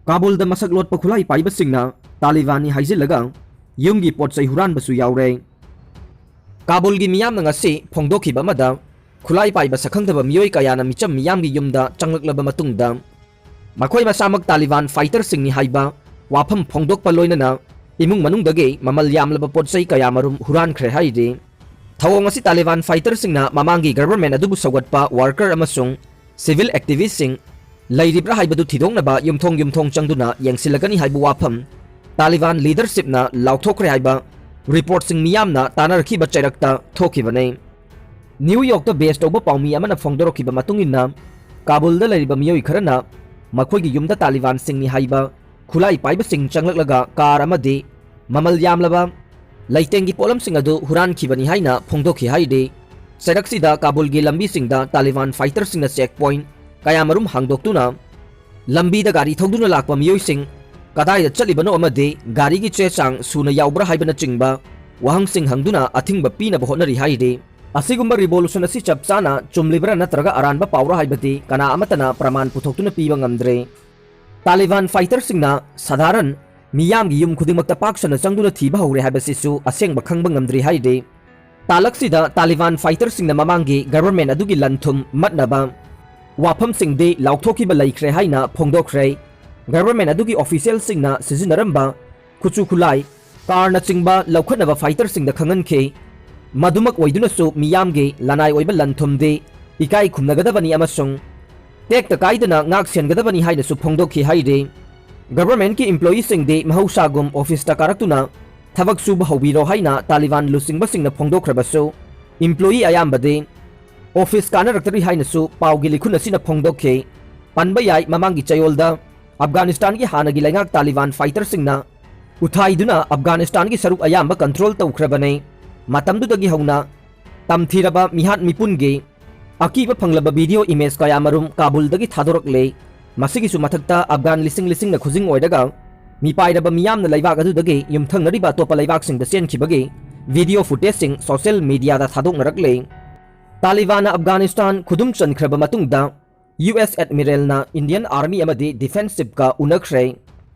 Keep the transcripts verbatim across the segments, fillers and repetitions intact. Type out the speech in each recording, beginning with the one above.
ꯀꯥꯕꯨꯜꯗ ꯃꯁꯛ ꯂꯣꯠꯄ ꯈꯨꯠꯂꯥꯏ ꯄꯥꯏꯕꯁꯤꯡꯅ ꯇꯥꯂꯤꯕꯥꯟꯅꯤ ꯍꯥꯏꯖꯤꯜꯂꯒ ꯌꯨꯝꯒꯤ ꯄꯣꯠ ꯆꯩ ꯍꯨꯔꯥꯟꯕꯁꯨ ꯌꯥꯎꯔꯦ꯫ ꯀꯥꯕꯨꯜꯒꯤ ꯃꯤꯌꯥꯝꯅ ꯉꯁꯤ ꯐꯣꯡꯗꯣꯛꯈꯤꯕ ꯑꯃꯗ, ꯈꯨꯠꯂꯥꯏ ꯄꯥꯏꯕ ꯁꯛꯈꯪꯗꯕ ꯃꯤꯑꯣꯏ ꯀꯌꯥꯅ ꯃꯤꯆꯝ ꯃꯤꯌꯥꯝꯒꯤ ꯌꯨꯝꯗ ꯆꯪꯂꯛꯂꯕ ꯃꯇꯨꯡꯗ, ꯃꯈꯣꯏ ꯃꯁꯥꯃꯛ ꯇꯥꯂꯤꯕꯥꯟ ꯐꯥꯏꯇꯔꯁꯤꯡꯅꯤ ꯍꯥꯏꯕ ꯋꯥꯐꯝ ꯐꯣꯡꯗꯣꯛꯄ ꯂꯣꯏꯅꯅ ꯏꯃꯨꯡ ꯃꯅꯨꯡꯗꯒꯤ ꯃꯃꯜ ꯌꯥꯝꯂꯕ ꯄꯣꯠ ꯆꯩ ꯀꯌꯥ ꯃꯔꯨꯝ ꯍꯨꯔꯥꯟꯈ꯭ꯔꯦ ꯍꯥꯏꯔꯤ꯫ ꯊꯧꯑꯣꯡ ꯑꯁꯤ ꯇꯥꯂꯤꯕꯥꯟ ꯐꯥꯏꯇꯔꯁꯤꯡꯅ ꯃꯃꯥꯡꯒꯤ ꯒꯚꯔꯟꯃꯦꯟꯠ ꯑꯗꯨꯕꯨ ꯁꯧꯒꯠꯄ ꯋꯥꯔꯀꯔ ꯑꯃꯁꯨꯡ ꯁꯤꯚꯤꯜ ꯑꯦꯛꯇꯤꯚꯤꯁ꯭ꯠꯁꯤꯡ ꯂꯩꯔꯤꯕ꯭ꯔꯥ ꯍꯥꯏꯕꯗꯨ ꯊꯤꯗꯣꯛꯅꯕ ꯌꯨꯝꯊꯣꯡ ꯌꯨꯝꯊꯣꯡ ꯆꯪꯗꯨꯅ ꯌꯦꯡꯁꯤꯜꯂꯒꯅꯤ ꯍꯥꯏꯕ ꯋꯥꯐꯝ ꯇꯥꯂꯤꯕꯥꯟ ꯂꯤꯗꯔꯁꯤꯞꯅ ꯂꯥꯎꯊꯣꯛꯈ꯭ꯔꯦ ꯍꯥꯏꯕ ꯔꯤꯄꯣꯔꯠꯁꯤꯡ ꯃꯤꯌꯥꯝꯅ ꯇꯥꯅꯔꯛꯈꯤꯕ ꯆꯩꯔꯛꯇ ꯊꯣꯛꯈꯤꯕꯅꯤ꯫ ꯅ꯭ꯌꯨ ꯌꯣꯔꯛꯇ ꯕꯦꯖ ꯇꯧꯕ ꯄꯥꯎꯃꯤ ꯑꯃꯅ ꯐꯣꯡꯗꯣꯔꯛꯈꯤꯕ ꯃꯇꯨꯡ ꯏꯟꯅ, ꯀꯥꯕꯨꯜꯗ ꯂꯩꯔꯤꯕ ꯃꯤꯑꯣꯏ ꯈꯔꯅ ꯃꯈꯣꯏꯒꯤ ꯌꯨꯝꯗ ꯇꯥꯂꯤꯕꯥꯟꯁꯤꯡꯅꯤ ꯍꯥꯏꯕ ꯈꯨꯠꯂꯥꯏ ꯄꯥꯏꯕꯁꯤꯡ ꯆꯪꯂꯛꯂꯒ ꯀꯥꯔ ꯑꯃꯗꯤ ꯃꯃꯜ ꯌꯥꯝꯂꯕ ꯂꯩꯇꯦꯡꯒꯤ ꯄꯣꯠꯂꯝꯁꯤꯡ ꯑꯗꯨ ꯍꯨꯔꯥꯟꯈꯤꯕꯅꯤ ꯍꯥꯏꯅ ꯐꯣꯡꯗꯣꯛꯈꯤ ꯍꯥꯏꯔꯤ꯫ ꯆꯩꯔꯛꯁꯤꯗ ꯀꯥꯕꯨꯜꯒꯤ ꯂꯝꯕꯤꯁꯤꯡꯗ ꯇꯥꯂꯤꯕꯥꯟ ꯐꯥꯏꯇꯔꯁꯤꯡꯅ ꯆꯦꯛ ꯄꯣꯏꯟꯠ ꯀꯌꯥ ꯃꯔꯨꯝ ꯍꯥꯡꯗꯣꯛꯇꯨꯅ ꯂꯝꯕꯤꯗ ꯒꯥꯔꯤ ꯊꯧꯗꯨꯅ ꯂꯥꯛꯄ ꯃꯤꯑꯣꯏꯁꯤꯡ ꯀꯗꯥꯏꯗ ꯆꯠꯂꯤꯕꯅꯣ ꯑꯃꯗꯤ ꯒꯥꯔꯤꯒꯤ ꯆꯦ ꯆꯥꯡ ꯁꯨꯅ ꯌꯥꯎꯕ꯭ꯔꯥ ꯍꯥꯏꯕꯅꯆꯤꯡꯕ ꯋꯥꯍꯪꯁꯤꯡ ꯍꯪꯗꯨꯅ ꯑꯊꯤꯡꯕ ꯄꯤꯅꯕ ꯍꯣꯠꯅꯔꯤ ꯍꯥꯏꯔꯤ꯫ ꯑꯁꯤꯒꯨꯝꯕ ꯔꯤꯚꯣꯂꯨꯁꯟ ꯑꯁꯤ ꯆꯞ ꯆꯥꯅ ꯆꯨꯝꯂꯤꯕ꯭ꯔꯥ ꯅꯠꯇ꯭ꯔꯒ ꯑꯔꯥꯟꯕ ꯄꯥꯎꯔꯥ ꯍꯥꯏꯕꯗꯤ ꯀꯅꯥ ꯑꯃꯠꯇꯅ ꯄ꯭ꯔꯃꯥꯟ ꯄꯨꯊꯣꯛꯇꯨꯅ ꯄꯤꯕ ꯉꯝꯗ꯭ꯔꯦ꯫ ꯇꯥꯂꯤꯕꯥꯟ ꯐꯥꯏꯇꯔꯁꯤꯡꯅ ꯁꯥꯙꯥꯔꯟ ꯃꯤꯌꯥꯝꯒꯤ ꯌꯨꯝ ꯈꯨꯗꯤꯡꯃꯛꯇ ꯄꯥꯛ ꯁꯟꯅ ꯆꯪꯗꯨꯅ ꯊꯤꯕ ꯍꯧꯔꯦ ꯍꯥꯏꯕꯁꯤꯁꯨ ꯑꯁꯦꯡꯕ ꯈꯪꯕ ꯉꯝꯗ꯭ꯔꯤ ꯍꯥꯏꯔꯤ꯫ ꯇꯥꯂꯛꯁꯤꯗ ꯇꯥꯂꯤꯕꯥꯟ ꯐꯥꯏꯇꯔꯁꯤꯡꯅ ꯃꯃꯥꯡꯒꯤ ꯒꯚꯔꯟꯃꯦꯟꯠ ꯑꯗꯨꯒꯤ ꯂꯟ ꯊꯨꯝ ꯃꯠꯅꯕ ꯋꯥꯐꯝꯁꯤꯡꯗꯤ ꯂꯥꯎꯊꯣꯛꯈꯤꯕ ꯂꯩꯈ꯭ꯔꯦ ꯍꯥꯏꯅ ꯐꯣꯡꯗꯣꯛꯈ꯭ꯔꯦ꯫ ꯒꯚꯔꯟꯃꯦꯟꯠ ꯑꯗꯨꯒꯤ ꯑꯣꯐꯤꯁꯤꯌꯦꯜꯁꯤꯡꯅ ꯁꯤꯖꯤꯟꯅꯔꯝꯕ ꯈꯨꯠꯁꯨ ꯈꯨꯠꯂꯥꯏ, ꯀꯥꯔꯅꯆꯤꯡꯕ ꯂꯧꯈꯠꯅꯕ ꯐꯥꯏꯇꯔꯁꯤꯡꯗ ꯈꯪꯍꯟꯈꯤ꯫ ꯃꯗꯨꯃꯛ ꯑꯣꯏꯗꯨꯅꯁꯨ ꯃꯤꯌꯥꯝꯒꯤ ꯂꯅꯥꯏ ꯑꯣꯏꯕ ꯂꯟ ꯊꯨꯝꯗꯤ ꯏꯀꯥꯏ ꯈꯨꯝꯅꯒꯗꯕꯅꯤ ꯑꯃꯁꯨꯡ ꯇꯦꯛꯇ ꯀꯥꯏꯗꯅ ꯉꯥꯛ ꯁꯦꯟꯒꯗꯕꯅꯤ ꯍꯥꯏꯅꯁꯨ ꯐꯣꯡꯗꯣꯛꯈꯤ ꯍꯥꯏꯔꯤ꯫ ꯒꯚꯔꯟꯃꯦꯟꯠꯀꯤ ꯏꯝꯄ꯭ꯂꯣꯌꯤꯁꯤꯡꯗꯤ ꯃꯍꯧꯁꯥꯒꯨꯝ ꯑꯣꯐꯤꯁꯇ ꯀꯥꯔꯛꯇꯨꯅ ꯊꯕꯛ ꯁꯨꯕ ꯍꯧꯕꯤꯔꯣ ꯍꯥꯏꯅ ꯇꯥꯂꯤꯕꯥꯟ ꯂꯨꯆꯤꯡꯕꯁꯤꯡꯅ ꯐꯣꯡꯗꯣꯛꯈ꯭ꯔꯕꯁꯨ, ꯏꯝꯄ꯭ꯂꯣꯌꯤ ꯑꯌꯥꯝꯕꯗꯤ ꯑꯣꯐꯤꯁ ꯀꯥꯅꯔꯛꯇ꯭ꯔꯤ ꯍꯥꯏꯅꯁꯨ ꯄꯥꯎꯒꯤ ꯂꯤꯈꯨꯟ ꯑꯁꯤꯅ ꯐꯣꯡꯗꯣꯛꯈꯤ꯫ ꯄꯟꯕ ꯌꯥꯏ, ꯃꯃꯥꯡꯒꯤ ꯆꯌꯣꯜꯗ ꯑꯐꯒꯥꯅꯤꯁꯇꯥꯟꯒꯤ ꯍꯥꯟꯅꯒꯤ ꯂꯩꯉꯥꯛ ꯇꯥꯂꯤꯕꯥꯟ ꯐꯥꯏꯇꯔꯁꯤꯡꯅ ꯎꯊꯥꯏꯗꯨꯅ ꯑꯐꯒꯥꯅꯤꯁꯇꯥꯟꯒꯤ ꯁꯔꯨꯛ ꯑꯌꯥꯝꯕ ꯀꯟꯇ꯭ꯔꯣꯜ ꯇꯧꯈ꯭ꯔꯕꯅꯤ꯫ ꯃꯇꯝꯗꯨꯗꯒꯤ ꯍꯧꯅ ꯇꯝꯊꯤꯔꯕ ꯃꯤꯍꯥꯠ ꯃꯤꯄꯨꯟꯒꯤ ꯑꯀꯤꯕ ꯐꯪꯂꯕ ꯚꯤꯗꯤꯑꯣ ꯏꯃꯦꯖ ꯀꯌꯥ ꯃꯔꯨꯝ ꯀꯥꯕꯨꯜꯗꯒꯤ ꯊꯥꯗꯣꯔꯛꯂꯦ꯫ ꯃꯁꯤꯒꯤꯁꯨ ꯃꯊꯛꯇ ꯑꯐꯒꯥꯟ ꯂꯤꯁꯤꯡ ꯂꯤꯁꯤꯡꯅ ꯈꯨꯖꯤꯡ ꯑꯣꯏꯔꯒ ꯃꯤꯄꯥꯏꯔꯕ ꯃꯤꯌꯥꯝꯅ ꯂꯩꯕꯥꯛ ꯑꯗꯨꯗꯒꯤ ꯌꯨꯝꯊꯪꯅꯔꯤꯕ ꯑꯇꯣꯞꯄ ꯂꯩꯕꯥꯛꯁꯤꯡꯗ ꯆꯦꯟꯈꯤꯕꯒꯤ ꯚꯤꯗꯤꯑꯣ ꯐꯨꯇꯦꯖꯁꯤꯡ ꯁꯣꯁꯤꯌꯦꯜ ꯃꯤꯗꯤꯌꯥꯗ ꯊꯥꯗꯣꯛꯅꯔꯛꯂꯦ꯫ ꯇꯥꯂꯤꯕꯥꯟꯅ ꯑꯐꯒꯥꯅꯤꯁꯇꯥꯟ ꯈꯨꯗꯨꯝ ꯆꯟꯈ꯭ꯔꯕ ꯃꯇꯨꯡꯗ ꯌꯨ ꯑꯦꯁ ꯑꯦꯗꯃꯤꯔꯦꯜꯅ ꯏꯟꯗꯤꯌꯟ ꯑꯥꯔꯃꯤ ꯑꯃꯗꯤ ꯗꯤꯐꯦꯟꯁ ꯆꯤꯐꯀ ꯎꯅꯈ꯭ꯔꯦ꯫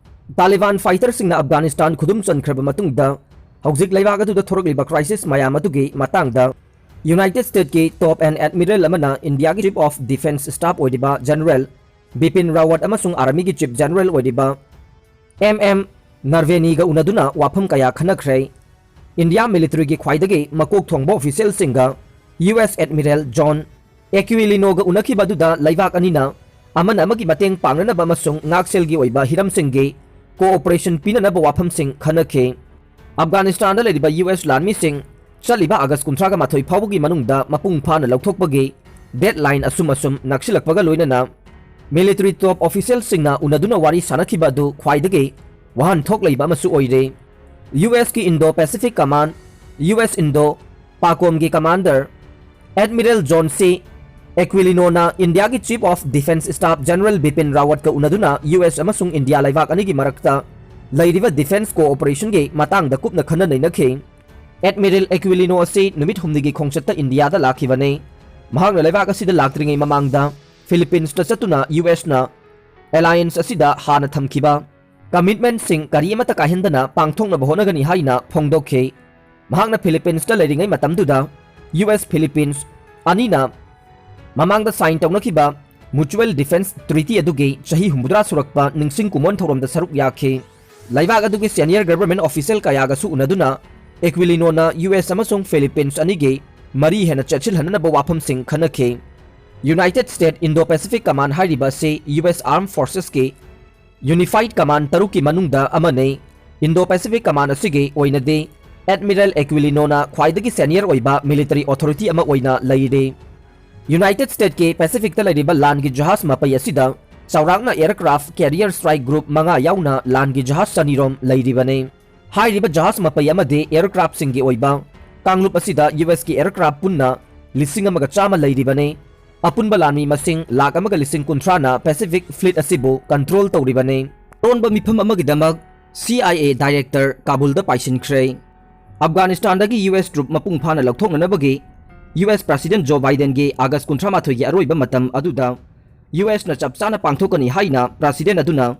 ꯇꯥꯂꯤꯕꯥꯟ ꯐꯥꯏꯇꯔꯁꯤꯡꯅ ꯑꯐꯒꯥꯅꯤꯁꯇꯥꯟ ꯈꯨꯗꯨꯝ ꯆꯟꯈ꯭ꯔꯕ ꯃꯇꯨꯡꯗ ꯍꯧꯖꯤꯛ ꯂꯩꯕꯥꯛ ꯑꯗꯨꯗ ꯊꯣꯔꯛꯂꯤꯕ ꯀ꯭ꯔꯥꯏꯁꯤꯁ ꯃꯌꯥꯝ ꯑꯗꯨꯒꯤ ꯃꯇꯥꯡꯗ ꯌꯨꯅꯥꯏꯇꯦꯗ ꯁ꯭ꯇꯦꯠꯀꯤ ꯇꯣꯞ ꯑꯦꯟ ꯑꯦꯗꯃꯤꯔꯦꯜ ꯑꯃꯅ ꯏꯟꯗꯤꯌꯥꯒꯤ ꯆꯤꯐ ꯑꯣꯐ ꯗꯤꯐꯦꯟꯁ ꯁ꯭ꯇꯥꯐ ꯑꯣꯏꯔꯤꯕ ꯖꯦꯅꯔꯦꯜ ꯕꯤꯄꯤꯟ ꯔꯥꯋꯠ ꯑꯃꯁꯨꯡ ꯑꯥꯔꯃꯤꯒꯤ ꯆꯤꯐ ꯖꯦꯅꯔꯦꯜ ꯑꯣꯏꯔꯤꯕ ꯑꯦꯝ ꯑꯦꯝ ꯅꯔꯚꯦꯅꯤꯒ ꯎꯅꯗꯨꯅ ꯋꯥꯐꯝ ꯀꯌꯥ ꯈꯟꯅꯈ꯭ꯔꯦ꯫ ꯏꯟꯗꯤꯌꯥ ꯃꯤꯂꯤꯇꯔꯤꯒꯤ ꯈ꯭ꯋꯥꯏꯗꯒꯤ ꯃꯀꯣꯛ ꯊꯣꯡꯕ ꯑꯣꯐꯤꯁꯤꯌꯦꯜꯁꯤꯡꯒ ꯌꯨ ꯑꯦꯁ ꯑꯦꯗꯃꯤꯔꯦꯜ ꯖꯣꯟ ꯑꯦꯀ꯭ꯋꯤꯂꯤꯅꯣꯒ ꯎꯅꯈꯤꯕ ꯑꯗꯨꯗ ꯂꯩꯕꯥꯛ ꯑꯅꯤꯅ ꯑꯃꯅ ꯑꯃꯒꯤ ꯃꯇꯦꯡ ꯄꯥꯡꯅꯅꯕ ꯑꯃꯁꯨꯡ ꯉꯥꯛꯁꯦꯜꯒꯤ ꯑꯣꯏꯕ ꯍꯤꯔꯝꯁꯤꯡꯒꯤ ꯀꯣꯑꯣꯄꯔꯦꯁꯟ ꯄꯤꯅꯅꯕ ꯋꯥꯐꯝꯁꯤꯡ ꯈꯟꯅꯈꯤ꯫ ꯑꯐꯒꯥꯅꯤꯁꯇꯥꯟꯗ ꯂꯩꯔꯤꯕ ꯌꯨ ꯑꯦꯁ ꯂꯥꯟꯃꯤꯁꯤꯡ ꯆꯠꯂꯤꯕ ꯑꯥꯒꯁ ꯀꯨꯟꯊ꯭ꯔꯥꯒ ꯃꯥꯊꯣꯏ ꯐꯥꯎꯕꯒꯤ ꯃꯅꯨꯡꯗ ꯃꯄꯨꯡ ꯐꯥꯅ ꯂꯧꯊꯣꯛꯄꯒꯤ ꯗꯦꯗꯂꯥꯏꯟ ꯑꯁꯨꯝ ꯑꯁꯨꯝ ꯅꯛꯁꯤꯜꯂꯛꯄꯒ ꯂꯣꯏꯅꯅ ꯃꯤꯂꯤꯇꯔꯤ ꯇꯣꯞ ꯑꯣꯐꯤꯁꯤꯌꯦꯜꯁꯤꯡꯅ ꯎꯅꯗꯨꯅ ꯋꯥꯔꯤ ꯁꯥꯅꯈꯤꯕ ꯑꯗꯨ ꯈ꯭ꯋꯥꯏꯗꯒꯤ ꯋꯥꯍꯟꯊꯣꯛ ꯂꯩꯕ ꯑꯃꯁꯨ ꯑꯣꯏꯔꯦ꯫ ꯌꯨ ꯑꯦꯁꯀꯤ Indo Pacific command, U S Indo ꯄꯥꯀꯣꯝꯒꯤ ꯀꯃꯥꯟꯗꯔ ꯑꯦꯗꯃꯤꯔꯦꯜ ꯖꯣꯟ ꯁꯤ ꯑꯦꯀ꯭ꯋꯤꯂꯤꯅꯣꯅ ꯏꯟꯗꯤꯌꯥꯒꯤ chief of defence staff general Bipin ꯔꯥꯋꯠꯀ ꯎꯅꯗꯨꯅ ꯌꯨ ꯑꯦꯁ ꯑꯃꯁꯨꯡ ꯏꯟꯗꯤꯌꯥ ꯂꯩꯕꯥꯛ ꯑꯅꯤꯒꯤ ꯃꯔꯛꯇ ꯂꯩꯔꯤꯕ ꯗꯤꯐꯦꯟꯁ ꯀꯣꯑꯣꯄꯔꯦꯁꯟꯒꯤ ꯃꯇꯥꯡꯗ ꯀꯨꯞꯅ ꯈꯟꯅ ꯅꯩꯅꯈꯤ꯫ ꯑꯦꯗꯃꯤꯔꯦꯜ ꯑꯦꯀ꯭ꯋꯤꯂꯤꯅꯣ ꯑꯁꯤ ꯅꯨꯃꯤꯠ ꯍꯨꯝꯅꯤꯒꯤ ꯈꯣꯡꯆꯠꯇ ꯏꯟꯗꯤꯌꯥꯗ ꯂꯥꯛꯈꯤꯕꯅꯤ꯫ ꯃꯍꯥꯛꯅ ꯂꯩꯕꯥꯛ ꯑꯁꯤꯗ ꯂꯥꯛꯇ꯭ꯔꯤꯉꯩ ꯃꯃꯥꯡꯗ ꯐꯤꯂꯤꯄꯤꯟꯁꯇ ꯆꯠꯇꯨꯅ ꯌꯨ ꯑꯦꯁꯅ ꯑꯦꯂꯥꯌꯟꯁ ꯑꯁꯤꯗ ꯍꯥꯟꯅ ꯊꯝꯈꯤꯕ ꯀꯃꯤꯠꯃꯦꯟꯠꯁꯤꯡ ꯀꯔꯤ ꯑꯃꯠꯇ ꯀꯥꯏꯍꯟꯗꯅ ꯄꯥꯡꯊꯣꯛꯅꯕ ꯍꯣꯠꯅꯒꯅꯤ ꯍꯥꯏꯅ ꯐꯣꯡꯗꯣꯛꯈꯤ꯫ ꯃꯍꯥꯛꯅ ꯐꯤꯂꯤꯄꯤꯟꯁꯇ ꯂꯩꯔꯤꯉꯩ ꯃꯇꯝꯗꯨꯗ ꯌꯨ ꯑꯦꯁ ꯐꯤꯂꯤꯄꯤꯟꯁ ꯑꯅꯤꯅ ꯃꯃꯥꯡꯗ ꯁꯥꯏꯟ ꯇꯧꯅꯈꯤꯕ ꯃ꯭ꯌꯨꯆꯨꯑꯦꯜ ꯗꯤꯐꯦꯟꯁ ꯇ꯭ꯔꯤꯇꯤ ꯑꯗꯨꯒꯤ ꯆꯍꯤ ꯍꯨꯝꯐꯨꯇꯔꯥ ꯁꯨꯔꯛꯄ ꯅꯤꯡꯁꯤꯡ ꯀꯨꯝꯑꯣꯟ ꯊꯧꯔꯝꯗ ꯁꯔꯨꯛ ꯌꯥꯈꯤ꯫ ꯂꯩꯕꯥꯛ ꯑꯗꯨꯒꯤ ꯁꯦꯅꯤꯌꯔ ꯒꯚꯔꯟꯃꯦꯟꯠ ꯑꯣꯐꯤꯁꯤꯌꯦꯜ ꯀꯌꯥꯒꯁꯨ ꯎꯅꯗꯨꯅ ꯑꯦꯀ꯭ꯋꯤꯂꯤꯅꯣꯅ ꯌꯨ ꯑꯦꯁ ꯑꯃꯁꯨꯡ ꯐꯤꯂꯤꯄꯤꯟꯁ ꯑꯅꯤꯒꯤ ꯃꯔꯤ ꯍꯦꯟꯅ ꯆꯦꯠꯁꯤꯜꯍꯟꯅꯅꯕ ꯋꯥꯐꯝꯁꯤꯡ ꯈꯟꯅꯈꯤ꯫ United state Indo Pacific command ꯍꯥꯏꯔꯤꯕ ꯑꯁꯤ ꯌꯨ ꯑꯦꯁ ꯑꯥꯔꯝ ꯐꯣꯔꯁꯦꯁꯀꯤ ꯌꯨꯅꯤꯐꯥꯏꯗ ꯀꯃꯥꯟ ꯇꯔꯨꯛꯀꯤ ꯃꯅꯨꯡꯗ ꯑꯃꯅꯤ꯫ ꯏꯟꯗꯣ ꯄꯦꯁꯤꯐꯤꯛ ꯀꯃꯥꯟ ꯑꯁꯤꯒꯤ ꯑꯣꯏꯅꯗꯤ ꯑꯦꯗꯃꯤꯔꯦꯜ ꯑꯦꯀ꯭ꯋꯤꯂꯤꯅꯣꯅ ꯈ꯭ꯋꯥꯏꯗꯒꯤ ꯁꯦꯅꯤꯌꯔ ꯑꯣꯏꯕ ꯃꯤꯂꯤꯇꯔꯤ ꯑꯣꯊꯣꯔꯤꯇꯤ ꯑꯃ ꯑꯣꯏꯅ ꯂꯩꯔꯤ꯫ ꯌꯨꯅꯥꯏꯇꯦꯗ ꯁ꯭ꯇꯦꯠꯀꯤ ꯄꯦꯁꯤꯐꯤꯛꯇ ꯂꯩꯔꯤꯕ ꯂꯥꯟꯒꯤ ꯖꯍꯥꯖ ꯃꯄꯩ ꯑꯁꯤꯗ ꯆꯥꯎꯔꯥꯛꯅ ꯑꯦꯌꯔꯀ꯭ꯔꯥꯐ ꯀꯦꯔꯤꯌꯔ ꯁ꯭ꯇ꯭ꯔꯥꯏꯛ ꯒ꯭ꯔꯨꯞ ꯃꯉꯥ ꯌꯥꯎꯅ ꯂꯥꯟꯒꯤ ꯖꯍꯥꯖ ꯆꯅꯤꯔꯣꯝ ꯂꯩꯔꯤꯕꯅꯤ꯫ ꯍꯥꯏꯔꯤꯕ ꯖꯍꯥꯖ ꯃꯄꯩ ꯑꯃꯗꯤ ꯑꯦꯌꯔꯀ꯭ꯔꯥꯐꯁꯤꯡꯒꯤ ꯑꯣꯏꯕ ꯀꯥꯡꯂꯨꯞ ꯑꯁꯤꯗ ꯌꯨ ꯑꯦꯁꯀꯤ ꯑꯦꯌꯔꯀ꯭ꯔꯥꯐ ꯄꯨꯟꯅ ꯂꯤꯁꯤꯡ ꯑꯃꯒ ꯆꯥꯝꯃ ꯂꯩꯔꯤꯕꯅꯤ꯫ ꯑꯄꯨꯟꯕ ꯂꯥꯟꯃꯤ ꯃꯁꯤꯡ ꯂꯥꯈ ꯑꯃꯒ ꯂꯤꯁꯤꯡ ꯀꯨꯟꯊ꯭ꯔꯥꯅ ꯄꯦꯁꯤꯐꯤꯛ ꯐ꯭ꯂꯤꯠ ꯑꯁꯤꯕꯨ ꯀꯟꯇ꯭ꯔꯣꯜ ꯇꯧꯔꯤꯕꯅꯤ꯫ ꯑꯔꯣꯟꯕ ꯃꯤꯐꯝ ꯑꯃꯒꯤꯗꯃꯛ C I A director ꯀꯥꯕꯨꯜꯗ ꯄꯥꯏꯁꯤꯟꯈ꯭ꯔꯦ꯫ ꯑꯐꯒꯥꯅꯤꯁꯇꯥꯟꯗꯒꯤ U S ꯇ꯭ꯔꯨꯞ ꯃꯄꯨꯡ ꯐꯥꯅ ꯂꯧꯊꯣꯛꯅꯅꯕꯒꯤ ꯌꯨ ꯑꯦꯁ ꯄ꯭ꯔꯦꯁꯤꯗꯦꯟꯠ ꯖꯣ ꯕꯥꯏꯗꯦꯟꯒꯤ ꯑꯥꯒꯁ ꯀꯨꯟꯊ꯭ꯔꯥ ꯃꯥꯊꯣꯏꯒꯤ ꯑꯔꯣꯏꯕ ꯃꯇꯝ ꯑꯗꯨꯗ ꯌꯨ ꯑꯦꯁꯅ ꯆꯞ ꯆꯥꯅ ꯄꯥꯡꯊꯣꯛꯀꯅꯤ ꯍꯥꯏꯅ ꯄ꯭ꯔꯁꯤꯗꯦꯟ ꯑꯗꯨꯅ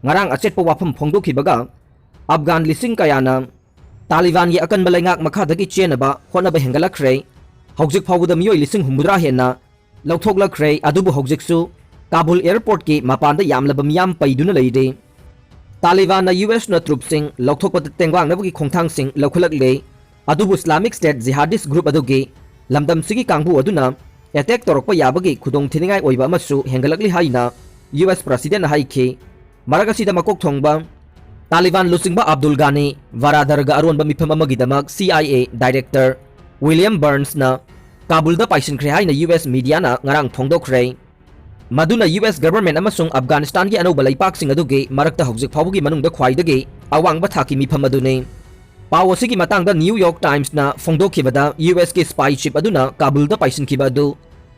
ꯉꯔꯥꯡ ꯑꯆꯦꯠꯄ ꯋꯥꯐꯝ ꯐꯣꯡꯗꯣꯛꯈꯤꯕꯒ, ꯑꯐꯒꯥꯟ ꯂꯤꯁꯤꯡ ꯀꯌꯥꯅ ꯇꯥꯂꯤꯕꯥꯟꯒꯤ ꯑꯀꯟꯕ ꯂꯩꯉꯥꯛ ꯃꯈꯥꯗꯒꯤ ꯆꯦꯟꯅꯕ ꯍꯣꯠꯅꯕ ꯍꯦꯟꯒꯠꯂꯛꯈ꯭ꯔꯦ꯫ ꯍꯧꯖꯤꯛ ꯐꯥꯎꯕꯗ ꯃꯤꯑꯣꯏ ꯂꯤꯁꯤꯡ ꯍꯨꯝꯐꯨꯇꯔꯥ ꯍꯦꯟꯅ ꯂꯧꯊꯣꯛꯂꯛꯈ꯭ꯔꯦ, ꯑꯗꯨꯕꯨ ꯍꯧꯖꯤꯛꯁꯨ ꯀꯥꯕꯨꯜ ꯑꯦꯌꯔꯄꯣꯔꯠꯀꯤ ꯃꯄꯥꯟꯗ ꯌꯥꯝꯂꯕ ꯃꯤꯌꯥꯝ ꯄꯩꯗꯨꯅ ꯂꯩꯔꯤ꯫ ꯇꯥꯂꯤꯕꯥꯟꯅ ꯌꯨ ꯑꯦꯁꯅ ꯇ꯭ꯔꯨꯞꯁꯤꯡ ꯂꯧꯊꯣꯛꯄꯗ ꯇꯦꯡꯕꯥꯡꯅꯕꯒꯤ ꯈꯣꯡꯊꯥꯡꯁꯤꯡ ꯂꯧꯈꯠꯂꯛꯂꯦ, ꯑꯗꯨꯕꯨ ꯏꯁꯂꯥꯃꯤꯛ ꯁ꯭ꯇꯦꯠ ꯖꯤꯍꯥꯗꯤꯁ ꯒ꯭ꯔꯨꯞ ꯑꯗꯨꯒꯤ ꯂꯝꯗꯝꯁꯤꯒꯤ ꯀꯥꯡꯕꯨ ꯑꯗꯨꯅ ꯑꯦꯇꯦꯛ ꯇꯧꯔꯛꯄ ꯌꯥꯕꯒꯤ ꯈꯨꯗꯣꯡꯊꯤꯅꯤꯡꯉꯥꯏ ꯑꯣꯏꯕ ꯑꯃꯁꯨ ꯍꯦꯟꯒꯠꯂꯛꯂꯤ ꯍꯥꯏꯅ ꯌꯨ ꯑꯦꯁ ꯄ꯭ꯔꯁꯤꯗꯦꯟꯅ ꯍꯥꯏꯈꯤ꯫ ꯃꯔꯛ ꯑꯁꯤꯗ ꯃꯀꯣꯛ ꯊꯣꯡꯕ ꯇꯥꯂꯤꯕꯥꯟ ꯂꯨꯆꯤꯡꯕ ꯑꯕꯗꯨꯜ ꯒꯥꯅꯤ ꯚꯥꯔꯥꯗꯔꯒ ꯑꯔꯣꯟꯕ ꯃꯤꯐꯝ ꯑꯃꯒꯤꯗꯃꯛ C I A director William ꯕꯔꯟꯁꯅ ꯀꯥꯕꯨꯜꯗ ꯄꯥꯏꯁꯤꯟꯈ꯭ꯔꯦ ꯍꯥꯏꯅ ꯌꯨ ꯑꯦꯁ ꯃꯤꯗꯤꯌꯥꯅ ꯉꯔꯥꯡ ꯐꯣꯡꯗꯣꯛꯈ꯭ꯔꯦ꯫ ꯃꯗꯨꯅ ꯌꯨ ꯑꯦꯁ ꯒꯚꯔꯟꯃꯦꯟꯠ ꯑꯃꯁꯨꯡ ꯑꯐꯒꯥꯅꯤꯁꯇꯥꯟꯒꯤ ꯑꯅꯧꯕ ꯂꯩꯄꯥꯛꯁꯤꯡ ꯑꯗꯨꯒꯤ ꯃꯔꯛꯇ ꯍꯧꯖꯤꯛ ꯐꯥꯎꯕꯒꯤ ꯃꯅꯨꯡꯗ ꯈ꯭ꯋꯥꯏꯗꯒꯤ ꯑꯋꯥꯡꯕ ꯊꯥꯛꯀꯤ ꯃꯤꯐꯝ ꯑꯗꯨꯅꯤ꯫ ꯄꯥꯎ ꯑꯁꯤꯒꯤ ꯃꯇꯥꯡꯗ ꯅ꯭ꯌꯨ ꯌꯣꯔꯛ ꯇꯥꯏꯝꯁꯅ ꯐꯣꯡꯗꯣꯛꯈꯤꯕꯗ, ꯌꯨ ꯑꯦꯁꯀꯤ ꯁ꯭ꯄꯥꯏ ꯆꯤꯐ ꯑꯗꯨꯅ ꯀꯥꯕꯨꯜꯗ ꯄꯥꯏꯁꯤꯟꯈꯤꯕ ꯑꯗꯨ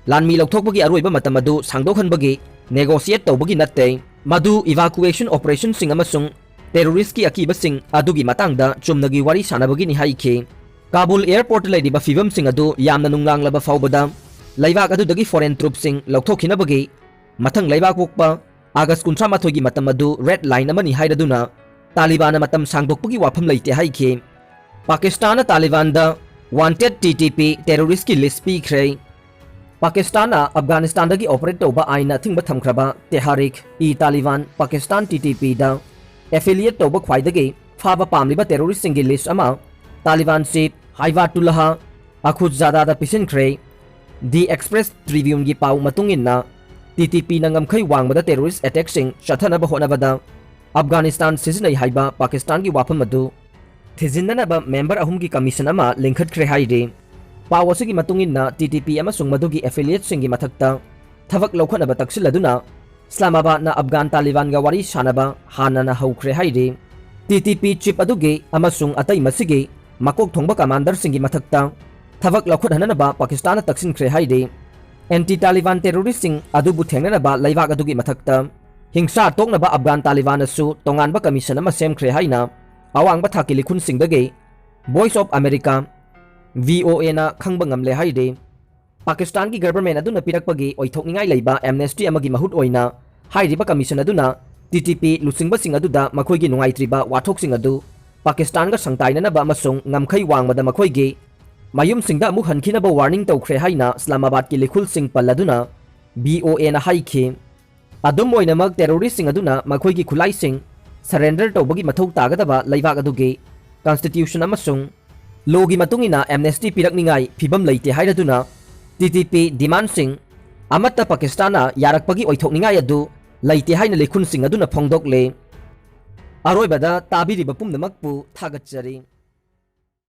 ꯂꯥꯟꯃꯤ ꯂꯧꯊꯣꯛꯄꯒꯤ ꯑꯔꯣꯏꯕ ꯃꯇꯝ ꯑꯗꯨ ꯁꯥꯡꯗꯣꯛꯍꯟꯕꯒꯤ ꯅꯦꯒꯣꯁꯤꯌꯦꯠ ꯇꯧꯕꯒꯤ ꯅꯠꯇꯦ꯫ ꯃꯗꯨ ꯏꯚꯥꯀꯨꯑꯦꯁꯟ ꯑꯣꯄꯔꯦꯁꯟꯁꯤꯡ ꯑꯃꯁꯨꯡ ꯇꯦꯔꯣꯔꯤꯁ꯭ꯠꯀꯤ ꯑꯀꯤꯕꯁꯤꯡ ꯑꯗꯨꯒꯤ ꯃꯇꯥꯡꯗ ꯆꯨꯝꯅꯒꯤ ꯋꯥꯔꯤ ꯁꯥꯟꯅꯕꯒꯤꯅꯤ ꯍꯥꯏꯈꯤ꯫ ꯀꯥꯕꯨꯜ ꯑꯦꯌꯔꯄꯣꯔꯠꯇ ꯂꯩꯔꯤꯕ ꯐꯤꯚꯝꯁꯤꯡ ꯑꯗꯨ ꯌꯥꯝꯅ ꯅꯨꯡꯅꯥꯡꯂꯕ ꯐꯥꯎꯕꯗ ꯂꯩꯕꯥꯛ ꯑꯗꯨꯗꯒꯤ ꯐꯣꯔꯦꯟ ꯇ꯭ꯔꯨꯞꯁꯤꯡ ꯂꯧꯊꯣꯛꯈꯤꯅꯕꯒꯤ ꯃꯊꯪ ꯂꯩꯕꯥꯛꯄꯣꯛꯄ ꯑꯥꯒꯁ ꯀꯨꯟꯊ꯭ꯔꯥ ꯃꯥꯊꯣꯏꯒꯤ ꯃꯇꯝ ꯑꯗꯨ ꯔꯦꯗ ꯂꯥꯏꯟ ꯑꯃꯅꯤ ꯍꯥꯏꯔꯗꯨꯅ ꯇꯥꯂꯤꯕꯥꯟꯅ ꯃꯇꯝ ꯁꯥꯡꯗꯣꯛꯄꯒꯤ ꯋꯥꯐꯝ ꯂꯩꯇꯦ ꯍꯥꯏꯈꯤ꯫ ꯄꯥꯀꯤꯁꯇꯥꯟꯅ ꯇꯥꯂꯤꯕꯥꯟꯗ ꯋꯥꯟꯇꯦꯗ ꯇꯤ ꯇꯤ ꯄꯤ ꯇꯦꯔꯣꯔꯤꯁ꯭ꯠꯀꯤ ꯂꯤꯁ꯭ꯠ ꯄꯤꯈ꯭ꯔꯦ꯫ ꯄꯥꯀꯤꯁꯇꯥꯟꯅ ꯑꯐꯒꯥꯅꯤꯁꯇꯥꯟꯗꯒꯤ ꯑꯣꯄꯔꯦꯠ ꯇꯧꯕ ꯑꯥꯏꯟꯅ ꯑꯊꯤꯡꯕ ꯊꯝꯈ꯭ꯔꯕ ꯇꯦꯍꯔꯤꯛ ꯏ ꯇꯥꯂꯤꯕꯥꯟ ꯄꯥꯀꯤꯁꯇꯥꯟ, ꯇꯤ ꯇꯤ ꯄꯤꯗ ꯑꯦꯐꯤꯂꯤꯌꯦꯠ ꯇꯧꯕ ꯈ꯭ꯋꯥꯏꯗꯒꯤ ꯐꯥꯕ ꯄꯥꯝꯂꯤꯕ ꯇꯦꯔꯣꯔꯤꯁ꯭ꯠꯁꯤꯡꯒꯤ ꯂꯤꯁ꯭ꯠ ꯑꯃ ꯇꯥꯂꯤꯕꯥꯟ ꯆꯤꯐ ꯍꯥꯏꯕꯥꯇꯨꯜꯂꯥꯍ ꯑꯈꯨꯖꯥꯗꯥꯗ ꯄꯤꯁꯤꯟꯈ꯭ꯔꯦ꯫ ꯗꯤ ꯑꯦꯛꯁꯄ꯭ꯔꯦꯁ ꯇ꯭ꯔꯤꯕ꯭ꯌꯨꯟꯒꯤ ꯄꯥꯎ ꯃꯇꯨꯡ ꯏꯟꯅ, ꯇꯤ ꯇꯤ ꯄꯤꯅ ꯉꯝꯈꯩ ꯋꯥꯡꯕꯗ ꯇꯦꯔꯣꯔꯤꯁ꯭ꯠ ꯑꯦꯇꯦꯛꯁꯤꯡ ꯆꯠꯊꯅꯕ ꯍꯣꯠꯅꯕꯗ ꯑꯐꯒꯥꯅꯤꯁꯇꯥꯟ ꯁꯤꯖꯤꯟꯅꯩ ꯍꯥꯏꯕ ꯄꯥꯀꯤꯁꯇꯥꯟꯒꯤ ꯋꯥꯐꯝ ꯑꯗꯨ ꯊꯤꯖꯤꯟꯅꯅꯕ ꯃꯦꯝꯕꯔ ꯑꯍꯨꯝꯒꯤ ꯀꯃꯤꯁꯟ ꯑꯃ ꯂꯤꯡꯈꯠꯈ꯭ꯔꯦ ꯍꯥꯏꯔꯤ꯫ ꯄꯥꯎ ꯑꯁꯤꯒꯤ ꯃꯇꯨꯡ ꯏꯟꯅ, ꯇꯤ ꯇꯤ ꯄꯤ ꯑꯃꯁꯨꯡ ꯃꯗꯨꯒꯤ ꯑꯦꯐꯤꯂꯤꯌꯦꯠꯁꯤꯡꯒꯤ ꯃꯊꯛꯇ ꯊꯕꯛ ꯂꯧꯈꯠꯅꯕ ꯇꯛꯁꯤꯜꯂꯗꯨꯅ, ꯏꯁꯂꯥꯃꯥꯕꯥꯗꯅ ꯑꯐꯒꯥꯟ ꯇꯥꯂꯤꯕꯥꯟꯒ ꯋꯥꯔꯤ ꯁꯥꯅꯕ ꯍꯥꯟꯅꯅ ꯍꯧꯈ꯭ꯔꯦ ꯍꯥꯏꯔꯤ꯫ ꯇꯤ ꯇꯤ ꯄꯤ ꯆꯤꯐ ꯑꯗꯨꯒꯤ ꯑꯃꯁꯨꯡ ꯑꯇꯩ ꯃꯁꯤꯒꯤ ꯃꯀꯣꯛ ꯊꯣꯡꯕ ꯀꯃꯥꯟꯗꯔꯁꯤꯡꯒꯤ ꯃꯊꯛꯇ ꯊꯕꯛ ꯂꯧꯈꯠꯍꯟꯅꯅꯕ ꯄꯥꯀꯤꯁꯇꯥꯟꯅ ꯇꯛꯁꯤꯟꯈ꯭ꯔꯦ ꯍꯥꯏꯔꯤ꯫ ꯑꯦꯟꯇꯤ ꯇꯥꯂꯤꯕꯥꯟ ꯇꯦꯔꯣꯔꯤꯁ꯭ꯠꯁꯤꯡ ꯑꯗꯨꯕꯨ ꯊꯦꯡꯅꯅꯕ ꯂꯩꯕꯥꯛ ꯑꯗꯨꯒꯤ ꯃꯊꯛꯇ ꯍꯤꯡꯁꯥ ꯇꯣꯛꯅꯕ ꯑꯐꯒꯥꯟ ꯇꯥꯂꯤꯕꯥꯟꯅꯁꯨ ꯇꯣꯉꯥꯟꯕ ꯀꯃꯤꯁꯟ ꯑꯃ ꯁꯦꯝꯈ꯭ꯔꯦ ꯍꯥꯏꯅ ꯑꯋꯥꯡꯕ ꯊꯥꯛꯀꯤ ꯂꯤꯈꯨꯟꯁꯤꯡꯗꯒꯤ voice of America, V O ꯑꯦꯅ ꯈꯪꯕ ꯉꯝꯂꯦ ꯍꯥꯏꯔꯤ꯫ ꯄꯥꯀꯤꯁꯇꯥꯟꯒꯤ ꯒꯚꯔꯟꯃꯦꯟꯠ ꯑꯗꯨꯅ ꯄꯤꯔꯛꯄꯒꯤ ꯑꯣꯏꯊꯣꯛꯅꯤꯡꯉꯥꯏ ꯂꯩꯕ ꯑꯦꯝꯅꯦꯁꯇꯤ ꯑꯃꯒꯤ ꯃꯍꯨꯠ ꯑꯣꯏꯅ ꯍꯥꯏꯔꯤꯕ ꯀꯃꯤꯁꯟ ꯑꯗꯨꯅ ꯇꯤ ꯇꯤ ꯄꯤ ꯂꯨꯆꯤꯡꯕꯁꯤꯡ ꯑꯗꯨꯗ ꯃꯈꯣꯏꯒꯤ ꯅꯨꯡꯉꯥꯏꯇ꯭ꯔꯤꯕ ꯋꯥꯊꯣꯛꯁꯤꯡ ꯑꯗꯨ ꯄꯥꯀꯤꯁꯇꯥꯟꯒ ꯁꯪꯇꯥꯏꯅꯅꯕ ꯑꯃꯁꯨꯡ ꯉꯝꯈꯩ ꯋꯥꯡꯃꯗ ꯃꯈꯣꯏꯒꯤ ꯃꯌꯨꯝꯁꯤꯡꯗ ꯑꯃꯨꯛ ꯍꯟꯈꯤꯅꯕ ꯋꯥꯔꯅꯤꯡ ꯇꯧꯈ꯭ꯔꯦ ꯍꯥꯏꯅ ꯏꯁꯂꯥꯃꯥꯕꯥꯗꯀꯤ ꯂꯤꯈꯨꯜꯁꯤꯡ ꯄꯜꯂꯗꯨꯅ ꯚꯤ ꯑꯣ ꯑꯦꯅ ꯍꯥꯏꯈꯤ꯫ ꯑꯗꯨꯝ ꯑꯣꯏꯅꯃꯛ, ꯇꯦꯔꯣꯔꯤꯁ꯭ꯠꯁꯤꯡ ꯑꯗꯨꯅ ꯃꯈꯣꯏꯒꯤ ꯈꯨꯠꯂꯥꯏꯁꯤꯡ ꯁꯔꯦꯟꯗꯔ ꯇꯧꯕꯒꯤ ꯃꯊꯧ ꯇꯥꯒꯗꯕ ꯂꯩꯕꯥꯛ ꯑꯗꯨꯒꯤ ꯀꯟꯁꯇꯤꯇ꯭ꯌꯨꯁꯟ ꯑꯃꯁꯨꯡ ꯂꯣꯒꯤ ꯃꯇꯨꯡ ꯏꯟꯅ ꯑꯦꯝꯅꯦꯁꯇꯤ ꯄꯤꯔꯛꯅꯤꯡꯉꯥꯏ ꯐꯤꯚꯝ ꯂꯩꯇꯦ ꯍꯥꯏꯔꯗꯨꯅ ꯇꯤ ꯇꯤ ꯄꯤ ꯗꯤꯃꯥꯟꯁꯤꯡ ꯑꯃꯠꯇ ꯄꯥꯀꯤꯁꯇꯥꯟꯅ ꯌꯥꯔꯛꯄꯒꯤ ꯑꯣꯏꯊꯣꯛꯅꯤꯡꯉꯥꯏ ꯑꯗꯨ ꯂꯩꯇꯦ ꯍꯥꯏꯅ ꯂꯤꯈꯨꯜꯁꯤꯡ ꯑꯗꯨꯅ ꯐꯣꯡꯗꯣꯛꯂꯦ꯫ ꯑꯔꯣꯏꯕꯗ ꯇꯥꯕꯤꯔꯤꯕ ꯄꯨꯝꯅꯃꯛꯄꯨ ꯊꯥꯒꯠꯆꯔꯤ꯫